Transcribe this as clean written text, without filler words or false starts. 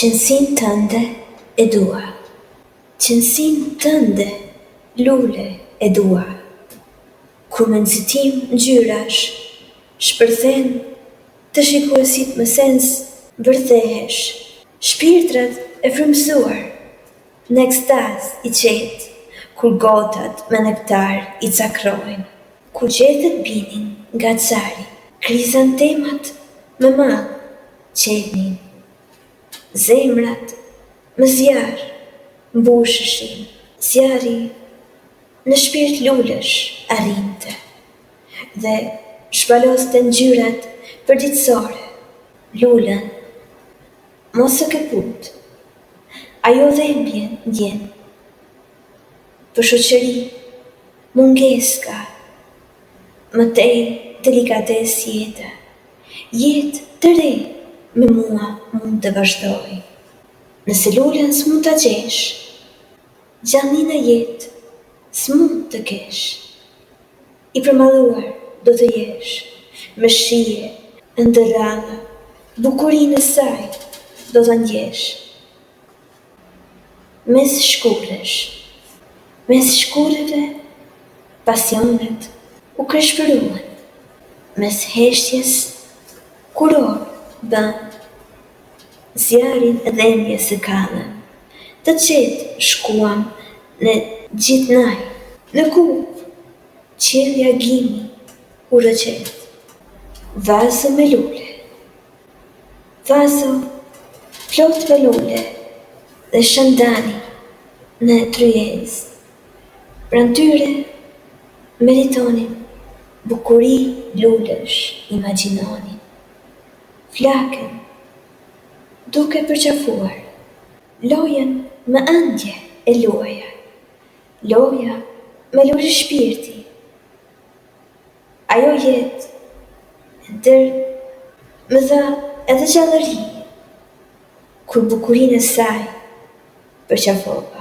Qenësinë tënde e dua. Qenësinë tënde lule e dua. Kur me nxitim ngjyrash shpërthen te shikuesit me sens mbërthehesh shpirtrat e frymëzuar në ekstazë i qet kur gotat me nektar i cakrojnë kur gjethet binin nga acari krizantemat me mall çelnin zemrat me zjarr mbusheshin zjarri në shpirt lulesh arrinte dhe shpaloste ngjyrat përditësore lulen mos e këput ajo dhembje ndjen për shoqëri mungesë ka më tej delikatesë jete Jetë të re me mua mund të vazhdojë. Nëse lulen s'mund ta gjesh, gjallni në jetë s'mund të kesh. I përmalluar do të jesh, me shije ndërralla, bukurinë e saj do ta ndjesh. Mes shkurresh, mes shkurreve pasionet u kreshpëruan, mes heshtjes kurorë bënë zjarrin e dhembjes e kallën, të qetë shkuam në gjithnajë, në kupë qielli agimi u rrëqeth, vazo me lule. Vazo plot me lule dhe shandani në tryezë. Pranë tyre meditonim, bukuri lulesh imagjinonim. Flakën duke përqafuar, lojën me ëndje e luaja, loja me lule shpirti. Ajo jetë e tërë më dha edhe gjallëri, kur bukurinë e saj përqafova.